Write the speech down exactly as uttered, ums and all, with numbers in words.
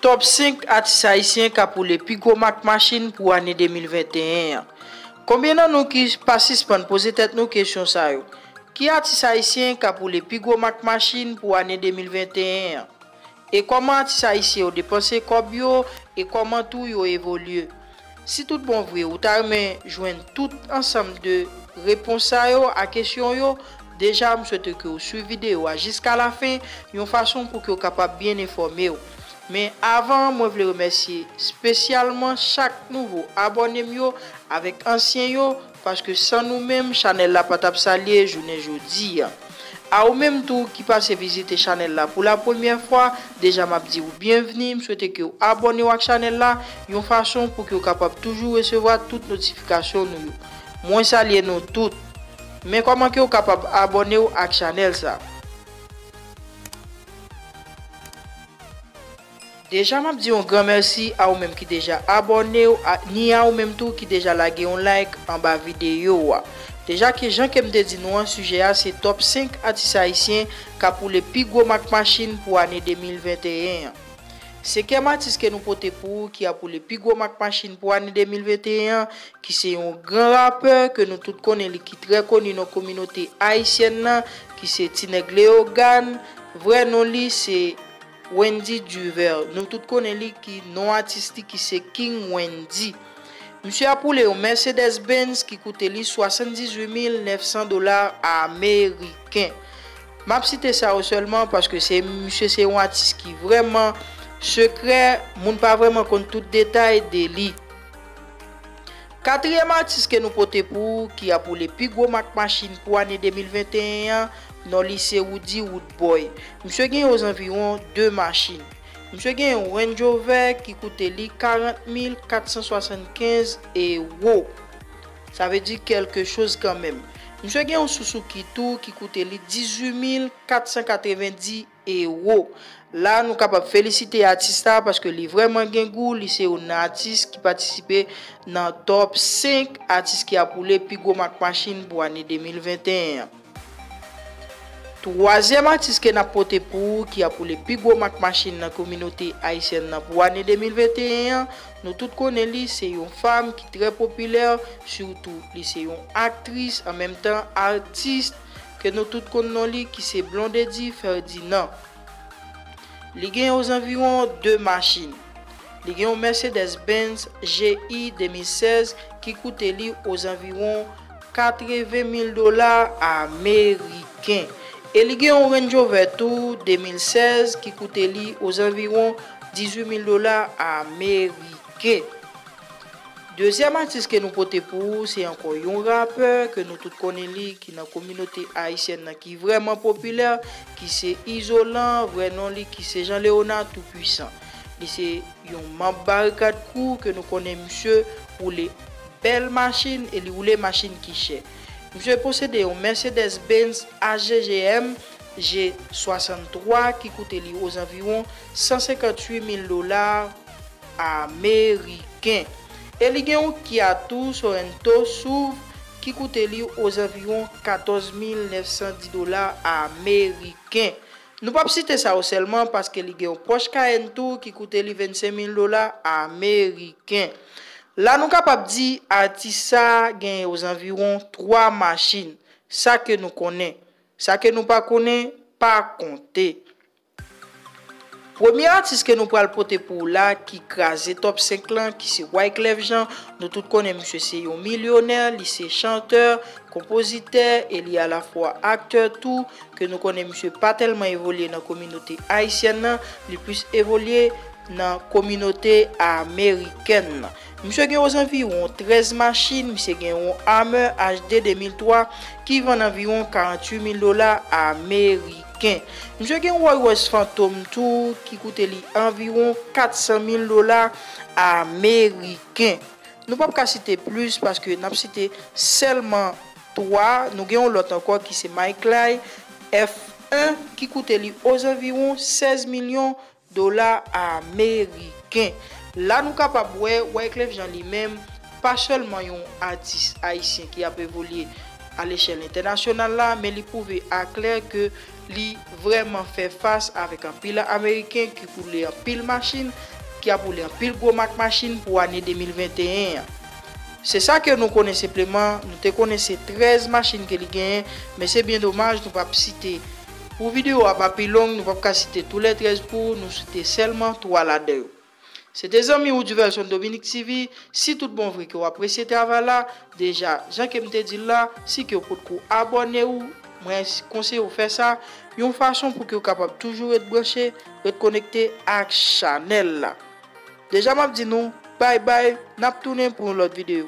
Top senk atis ayisyen k ap woule pi gwo mak machin pou ane de mil venteyen an. Konbyen nan nou ki pa sispann poze tèt nou kesyon sa yo? Ki atis ayisyen k ap woule pi gwo mak machin pou ane de mil venteyen an? E kòman atis ayisyen yo depanse kòb yo e kòman tou yo evolye? Si tout bon vre ou ta renmen jwenn tout ansanm de repons sa yo a kesyon yo, deja m swete ke w swiv videyo a jiska lafen yon fason pou ke w kapab byen enfòme w. Men avan, mwen vle remèsye espesyalman chak nouvo abòne m yo avèk ansyen yo, paske san nou menm, chanèl la pa t ap salye jounen jodi a. A ou menm tou ki pase vizite chanèl la pou la premyè fwa, deja m ap di w byenvni, m swete ke w abòne w ak chanèl la yon fason pou ke w kapab toujou resevwa tout notifikasyon nou yo. Mwen salye nou tout. Men kòman ke w kapab abòne w ak chanèl sa? Deja m ap di yon gran mèsi a ou menm ki deja abòne w, a- ni a ou menm tou ki deja lage yon like anba videyo a. Deja ke jan ke m te di nou an, sijè a se top senk atis ayisyen k ap woule pi gwo mak machin pou ane de mil venteyen an. Senkyèm atis ke nou pote pou ou ki ap woule pi gwo mak machin pou ane de mil venteyen an, ki se yon gran rapè ke nou tout konnen li ki trè koni nan kominote ayisyèn nan, ki se Ti Nèg Leyogàn, vrè non li se Wendy Duver. Nou tout konnen li ki non atis li ki se King Wendy. Misye ap woule yon Mercedes Benz ki koute li swasanndizuit mil nèf san dola ameriken. M ap site sa yo sèlman paske se misye se yon atis ki vrèman sekrè, moun pa vrèman konn tout detay de li. Katriyèm atis ke nou pote pou ou ki ap woule pi gwo mak machin pou ane de mil venteyen an, non li se Roody Roodboy. Misye gen ozanviwon de machin. Misye gen yon Range Rover ki koute li karant mil kat san swasannkenz ewo. Sa vle di kèlke choz kanmenm. Misye gen yon Suzuki tou ki koute li dizuit mil kat san katrevendi ewo. La, nou kapab felisite atis la paske li vrèman gen gou, li se youn nan atis ki patisipe nan top senk atis ki ap woule pi gwo mak machin pou ane de mil venteyen an. Twazyèm atis ke n ap pote pou ou ki ap woule pi gwo mak machin nan kominote ayisyèn nan pou ane de mil venteyen an, nou tout konnen li se yon fanm ki trè popilè, sitou li se yon aktris, an menm tan atis ke nou tout konn non li ki se Blondedy Ferdinand. Li gen ozanviwon de machin. Li gen yon Mercedes Benz G I de mil sèz ki koute li ozanviwon katreven mil dola ameriken. E li gen yon Range Rover tou de mil sèz ki koute li ozanviwon dizuit mil dola ameriken. Dezyèm atis ke nou pote pou ou, se ankò yon rapè ke nou tout konnen li, ki nan kominote ayisyèn nan, ki vrèman popilè, ki se Izolan, vrè non li ki se Jean Léonard Tout Puissant. Li se yon manm Barikad Crew ke nou konnen misye woule bèl machin e li woule machin ki chè. Misye posede yon Mercedes Benz H G G M G swasanntwa ki koute li ozanviwon san senkantuit mil dola ameriken. E li gen yon Kia tou Sorento SUV ki koute li ozanviwon katòz mil nèf san dis dola ameriken. Nou p ap site sa yo sèlman paske li gen yon Porsche Cayenne tou ki koute li vennsenk mil dola ameriken. La nou kapab di atis sa gen ozanviwon twa machin. Sa ke nou konnen. Sa ke nou pa konnen, pa konte. Premye atis ke nou pral pote pou ou la ki kraze top senk lan, ki se Wyclef Jean. Nou tout konnen misye se yon milyonè, li se chantè, konpozitè e li alafwa aktè tou, ke nou konnen misye pa tèlman evolye nan kominote ayisyèn nan, li plis evolye nan kominote amerikèn nan. Misye gen ozanviwon trèz machin, misye gen yon Hummer H D de mil twa ki vann anviwon karanntuit mil dola ameriken. Misye gen Rolls Royce Phantom tou ki koute li anviwon kat san mil dola ameriken. Nou p ap ka site plis paske n ap site sèlman twa. Nou gen yon lòt ankò ki se Micralin F en ki koute li ozanviwon sèz milyon dola ameriken. La nou kapab wè Wyclef Jean li menm pa sèlman yon atis ayisyen ki ap evolye a lechèl entènasyonal la, men li pwouve aklè ke li vrèman fè fas avèk anpil Ameriken ki poule anpil machin, ki ap woule anpil gwo mak machin pou ane de mil venteyen an. Se sa ke nou konnen senpleman, nou te konnen se trèz machin ke li genyen, men se byen domaj nou p ap site. Pou videyo a pa pi long, nou p ap ka site tou lè trèz pou ou, nou site sèlman twa ladan yo. Se te zanmi ou Diversion Dominique T V. Si tout bon vre ke w apresye travay la, deja, jan ke m te di l la, si ke w potko abòne ou, mwen konseye w fè sa, yon fason pou ke w kapab toujou ret branche, ret konekte ak chanèl la. Deja m ap di nou, bay bay, n ap tounen pou yon lòt videyo.